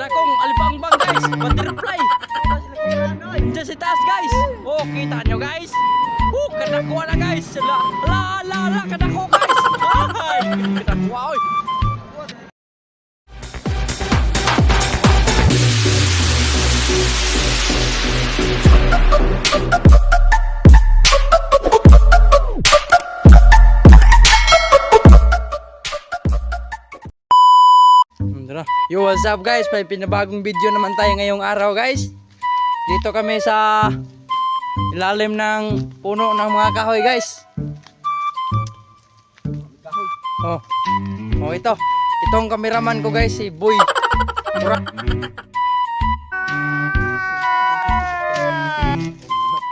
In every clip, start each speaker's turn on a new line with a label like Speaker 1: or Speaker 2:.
Speaker 1: Kadakong alibangbang, guys. Butterfly. Diyan sa taas, guys. Oh, kita nyo, guys. Oh, kadako na, guys. La, la, la, la, kadako, guys. Ay, kadako, oy. Tara. Yo, what's up, guys? May pinabagong video naman tayo ngayong araw, guys. Dito kami sa ilalim ng puno ng mga kahoy, guys. Oh. Oh, ito. Itong cameraman ko, guys, si Boy.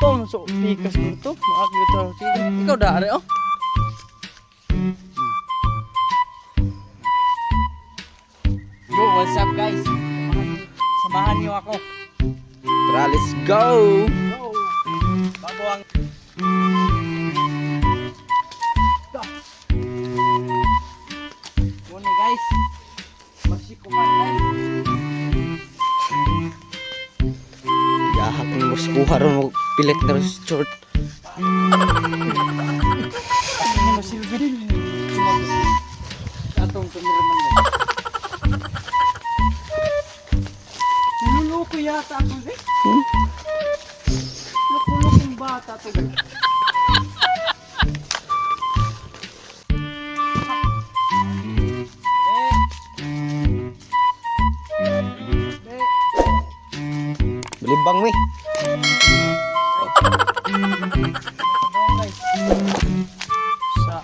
Speaker 1: Tom, so pikas mo to. Maakit to. Ikaw da, are, oh. Yo, what's up, guys? Samahan niyo ako.
Speaker 2: Tara, let's go!
Speaker 1: Go! Bago ang. Muna, guys. Magsikuman, guys.
Speaker 2: Yahak ni mo kuha ron mo pilit na ron sa short.
Speaker 1: Ano masilbi din. Atong cameraman mo. Niloloko yata ako eh.
Speaker 2: Hmm?
Speaker 1: Loko-lokong bata to, guys. Be.
Speaker 2: Balibang mi.
Speaker 1: Doon, guys. Sa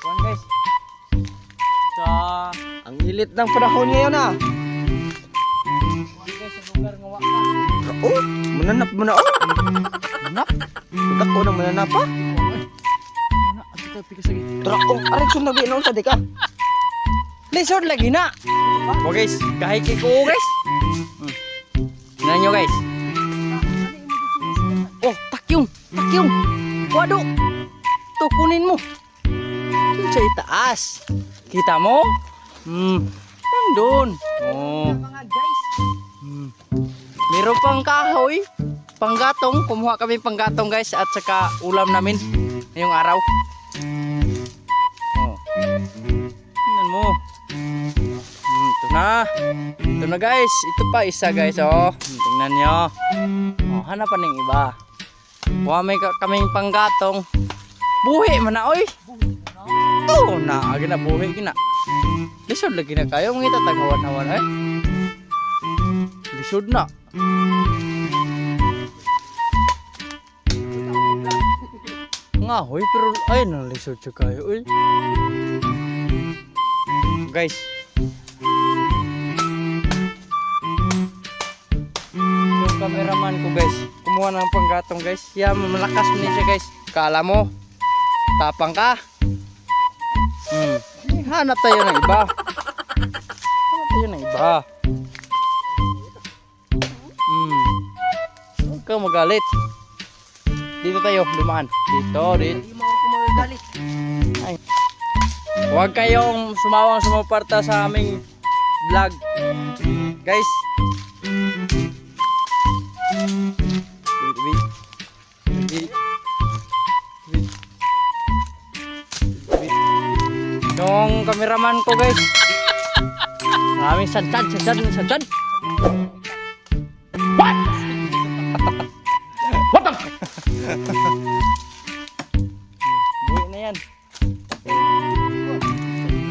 Speaker 1: Kuan, guys. Sa
Speaker 2: Ang ilit ng panahon ngayon ah.
Speaker 1: Kuan, guys, sa lugar nga wa ka.
Speaker 2: Oh, mananap mo na oh.
Speaker 1: Manap.
Speaker 2: Dako na mananap ah.
Speaker 1: Mana ito pikas lagi.
Speaker 2: Tara, oh, aray sun nabi noon sa di ka.
Speaker 1: Lisod lagi na. Oh guys, kahit kay ko, guys. Tingnan nyo, guys. Oh, takyong, takyong. Wado. To kunin mo. Dun sa itaas. Kita mo? Nandun. Oh.
Speaker 2: Mga guys.
Speaker 1: Meron pang kahoy, panggatong. Kumuha kami panggatong, guys, at saka ulam namin ngayong araw. Oh. Tingnan mo. Ito na. Ito na, guys. Ito pa isa, guys, oh. Tingnan nyo. Oh, hanapan ng iba. Kuha may kaming panggatong. Buhi man na oy. Ito na, agi na buhi gina. Lisod lagi na kayo mga tatagawan-awan ay. Lisod na. Nga hoy, pero ay na lisod siya kayo oy. Guys. Yung cameraman ko, guys, kumuha ng panggatong, guys. Yeah, malakas man siya, guys. Kala mo, tapang ka. Hanap tayo ng iba. Hanap tayo ng iba. Huwag kang magalit. Dito tayo, dumaan. Dito, dito.
Speaker 2: Hindi mo ako magagalit.
Speaker 1: Ay. Huwag kayong sumawang sumuporta sa aming vlog. Guys. Wait, wait. Wait. Wait. Wait. Yung cameraman ko, guys. Maraming sadsad, sadsad, sadsad. What? What the? Buwi na yan.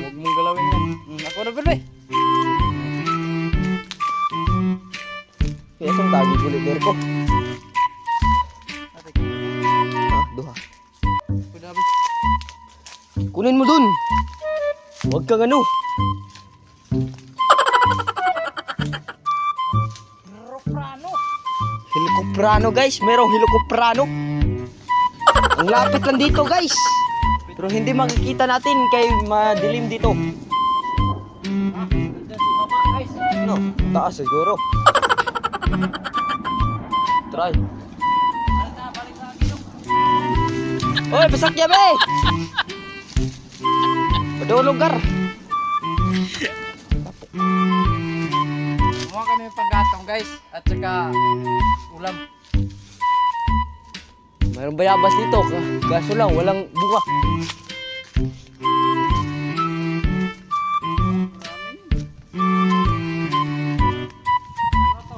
Speaker 1: Huwag mong galawin yan. Ako na pero eh.
Speaker 2: Kaya isang tagi gulit der ko. Ah, duha. Kunin mo dun. Huwag kang ano.
Speaker 1: Roprano.
Speaker 2: Helicopterano, guys, merong helicopterano. Ang lapit lang dito, guys. Pero hindi makikita natin kay madilim dito.
Speaker 1: Nandiyan si mama, guys.
Speaker 2: No, taas siguro. Try.
Speaker 1: Balik na, balik sa akin yung.
Speaker 2: Oy, basak ya be. Padulog kar.
Speaker 1: kami panggatong, guys. At saka ulam.
Speaker 2: Mayroong bayabas dito. Kaso lang, walang bunga.
Speaker 1: Ano to?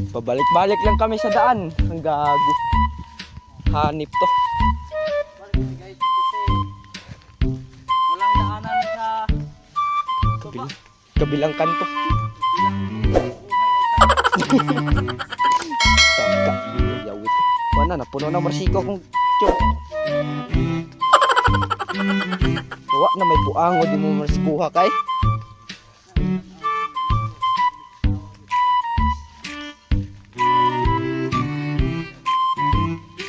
Speaker 2: Pabalik-balik lang kami sa daan. Ang gago. Hanip to.
Speaker 1: Balik kami, guys, kasi walang daanan sa baba.
Speaker 2: Kabilang kanto.
Speaker 1: Bilang buhay o
Speaker 2: Taka. Yawit. Wala na, napuno na marsiko kung tiyo. Wa na may puango di mo marsikuha kay.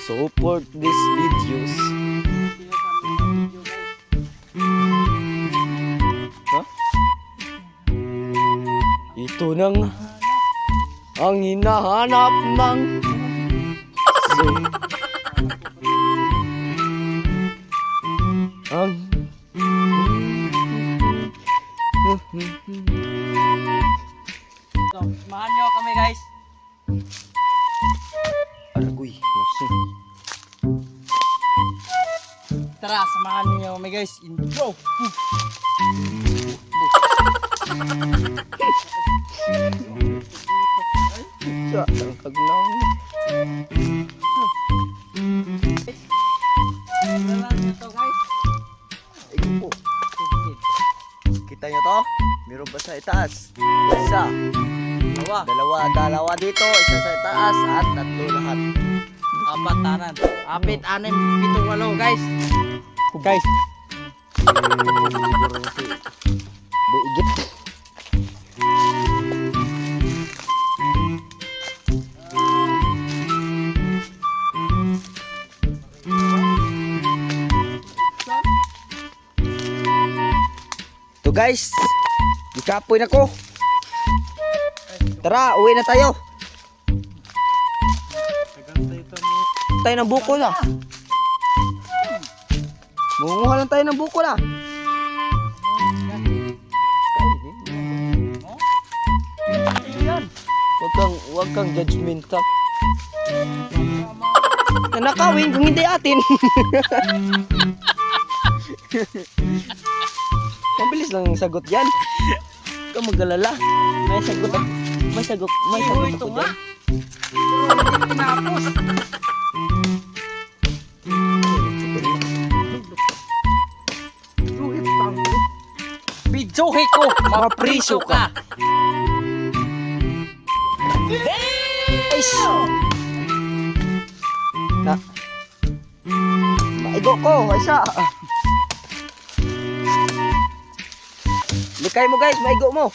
Speaker 2: Support these videos.
Speaker 1: Sino sa amin sa video, guys.
Speaker 2: Ha? Ito nang ang hinahanap ng ang
Speaker 1: So, samahan nyo kami, guys.
Speaker 2: Aragoy, merci.
Speaker 1: Tara, samahan niyo kami, guys. Intro.
Speaker 2: Sa tangkag na.
Speaker 1: Dala niyo to, guys.
Speaker 2: Ikaw po.
Speaker 1: Tubig.
Speaker 2: Kita nyo to? Meron ba sa itaas? Isa,
Speaker 1: Dalawa.
Speaker 2: dalawa, dalawa dito, isa sa itaas, at tatlo lahat.
Speaker 1: Apat tanan. Apit, anim, pito, walo, guys.
Speaker 2: Guys. Buigit. To guys, gikapoy na ko. Tara, uwi na tayo.
Speaker 1: Tagal tayo ito ni.
Speaker 2: Tayo ng buko na. Mangunguha lang tayo ng buko na.
Speaker 1: Yan.
Speaker 2: Huwag kang judgmental. Nanakawin kung hindi atin. Mabilis lang ang sagot yan. Huwag kang mag-alala. May sagot ako. May sagot, may sagot
Speaker 1: Ito
Speaker 2: ako
Speaker 1: nga.
Speaker 2: dyan.
Speaker 1: Pero hindi tinapos. Bidyohe ko, mapriso ka.
Speaker 2: Guys! Na. Maigo ko, isa. Likay mo, guys, maigo mo.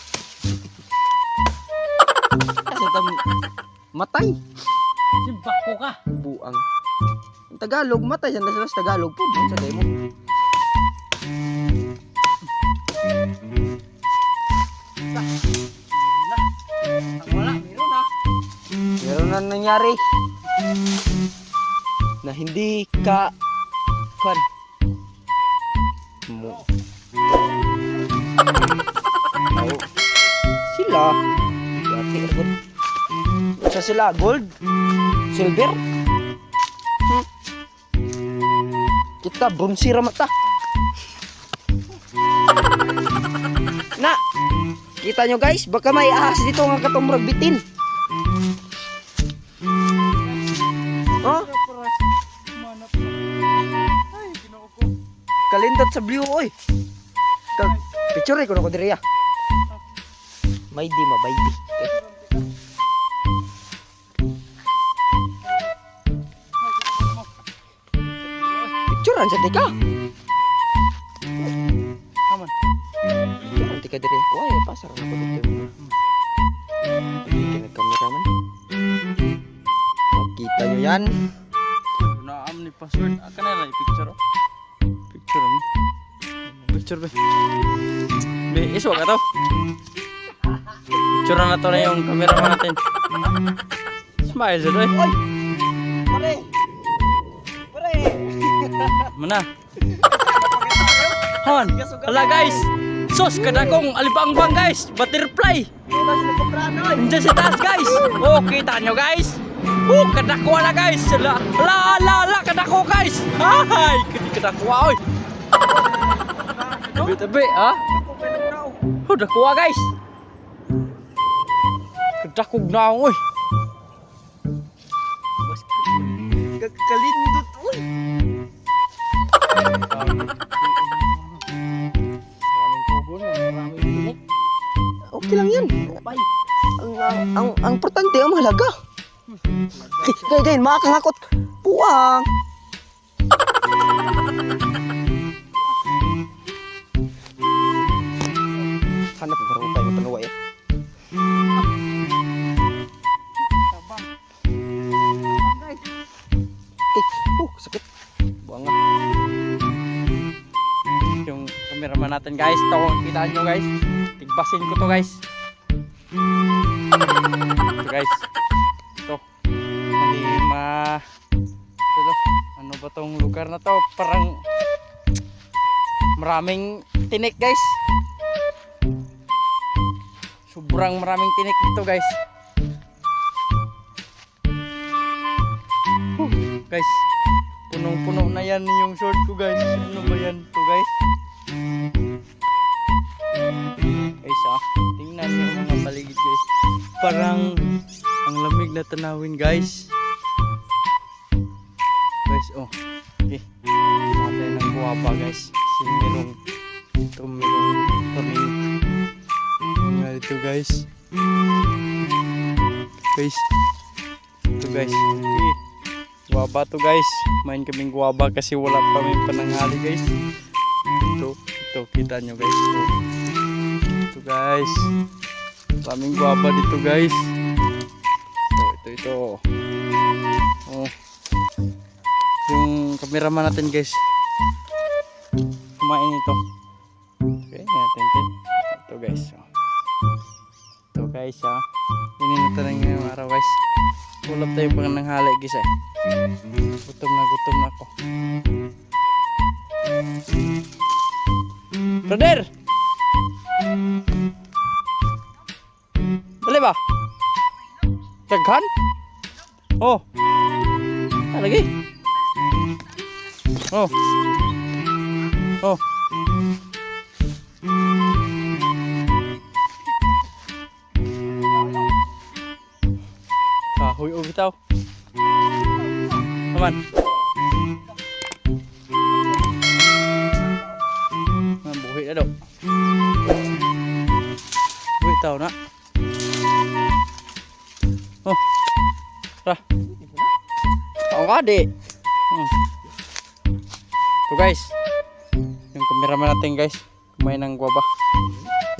Speaker 2: Sa tam matay.
Speaker 1: Simbako ka.
Speaker 2: Buang. Ang Tagalog, matay siya na sila sa Tagalog po. Doon sa demo.
Speaker 1: Na. Ang wala, meron na.
Speaker 2: Meron na nangyari na hindi ka kwan mo. Oh. Sila yati ergot. Sa sila gold, silver. Kita bronze ra mata. Na. Kita nyo, guys, baka may ahas dito nga katumrag bitin. Oh,
Speaker 1: Manap na. Ay, ginoo ko.
Speaker 2: Kalindot sa blue oy. Ka picture ko na ko diri ah. May di mabaydi. Okay. Picturean sa tika.
Speaker 1: Come on.
Speaker 2: Picturean tika diri ko ay pasar na ko dito. Hindi ka nagkameraman. Makita nyo yan.
Speaker 1: Naam ni password. Ah, kanila picture oh. Picture mo. Picture be. Be, iswa ka to. Picture na to na yung cameraman natin. Smile sa doy.
Speaker 2: Oy! Pare! Pare!
Speaker 1: Mana? Hon. Hala, guys. Sus, kadakong alibangbang, guys. Butterfly. Andiyan sa taas, guys. Oh, kita nyo, guys. Oh, kadako na, guys. La, la, la, la, kadako, guys. Ay, kadako, oy. Tabi, tabi, ha? Oh, dakuha, guys. Kadakog na ako, oy.
Speaker 2: Kalindot, uy.
Speaker 1: Maraming kubo na, maraming tinik.
Speaker 2: Okay lang yan. Ang importante, ang mahalaga. Kay, kay, makakangakot. Puwang. Hanap ko karoon tayo panuway. Eh. Kay, oh, sakit.
Speaker 1: Buwanga. Yung cameraman natin, guys. Ito, kita nyo, guys. Tigbasin ko to, guys. Ito, guys. Ito. Hindi ma... Ito to. Ano ba tong lugar na to? Parang maraming tinik, guys. Sobrang maraming tinik dito, guys. Whew, guys, punong-puno na yan yung short ko, guys. Ano ba yan to, guys? Guys, ah, tingnan niyo yung mga paligid, guys. Parang ang lamig na tanawin, guys. Guys, oh. Okay. Kuha tayo ng guwapa, guys. Kasi merong ito, merong kaming mga ito, guys. Guys. Ito, guys. Okay. Guwaba to, guys. Main kaming guwaba kasi wala pa kaming pananghali, guys. Ito, ito kita nyo, guys. Ito, ito, guys. Maraming guwaba dito, guys. Ito, ito, ito. Oh. Yung cameraman natin, guys. Kumain ito. Okay, natin ito. Ito, guys. Oh. Ito, guys, ah. Inin natin ngayong araw, guys. Wala tayo pananghali, guys, eh. Gutom na ako. Brother! Dali ba? Daghan? Oh. Ah, lagi. Oh. Oh. Kahoy o bitaw. Naman. Ah, buhi na daw. Buhi tao na. Oh. Tara. Ako ka di. Ito, guys. Yung cameraman natin, guys. Kumain ng guaba.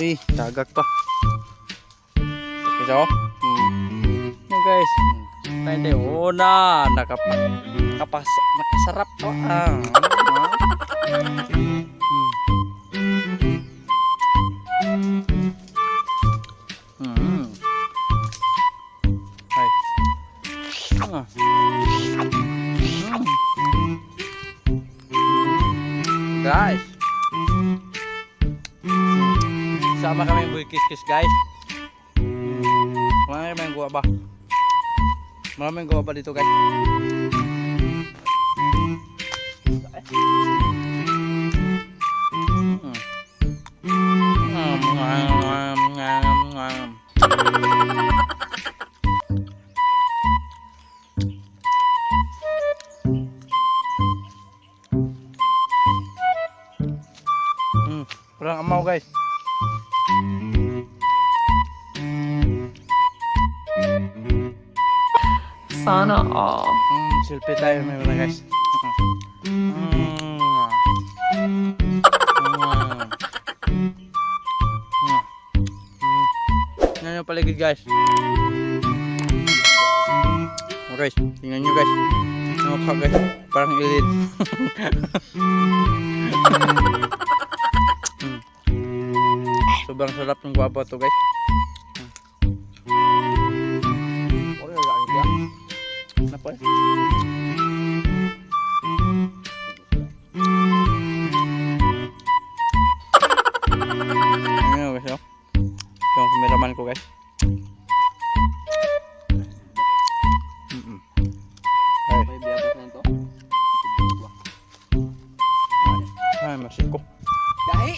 Speaker 1: Eh, tagak pa. Okay, so. Yun, guys. Tayo tayo. Una, nakasarap pa. Ah. Ah. Ay. Ah. Guys. Sama kami boy kiss kiss, guys. Marami kami guwaba. Maraming guwaba dito, guys. Mm. Mm, mm, mm. Parang amaw, guys.
Speaker 3: Sana all.
Speaker 1: Selfie tayo may mga guys. Mm. Mm. Mm. Mm. Tingnan nyo paligid, guys. Oh, guys, tingnan nyo, guys. Ang mukha, guys, parang ilid. Sobrang sarap ng guwapa to, guys.
Speaker 2: Oy, wala ka.
Speaker 1: Napa eh. Ano guys, oh. Yung cameraman ko, guys. Ay,
Speaker 2: May biyabas na ito.
Speaker 1: Ay, masiko.
Speaker 2: Dahi!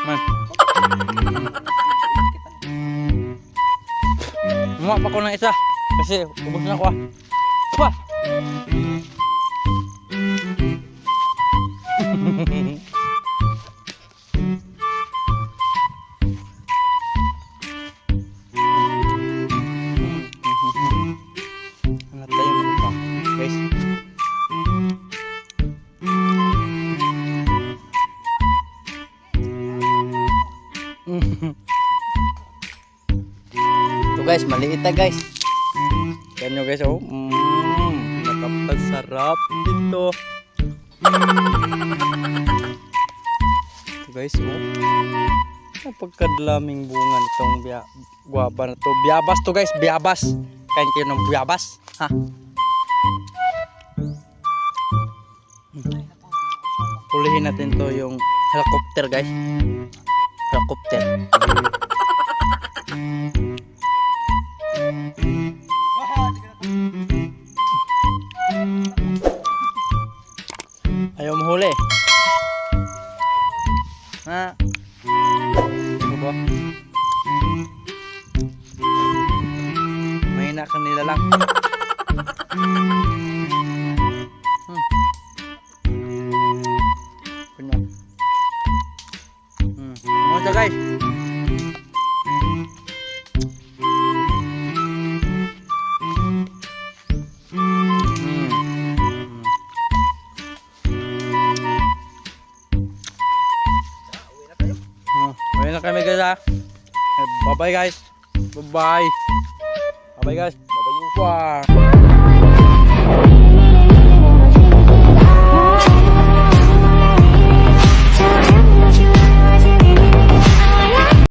Speaker 1: Man. Muha pa ko ng isa. Kasi ubos na ko ah. Pa! Hanap tayo ng iba, guys. Ito guys, maliit na, guys. Yan nyo, guys, oh. Nakapasarap dito. Ito guys, oh. Napagkadlaming bunga nitong guaba na to. Biyabas to, guys, biyabas. Kain kayo ng biyabas. Ha? Hulihin natin to yung helicopter, guys. Helicopter. Ayaw mahuli. Ha? Ano ba? Mahina kang nilalang. Kunya. Ano ito, guys? Oh, uwi na kami, guys, ha. Bye bye, guys. Bye bye. Bye bye, guys.
Speaker 2: Bye-bye.
Speaker 1: Bye.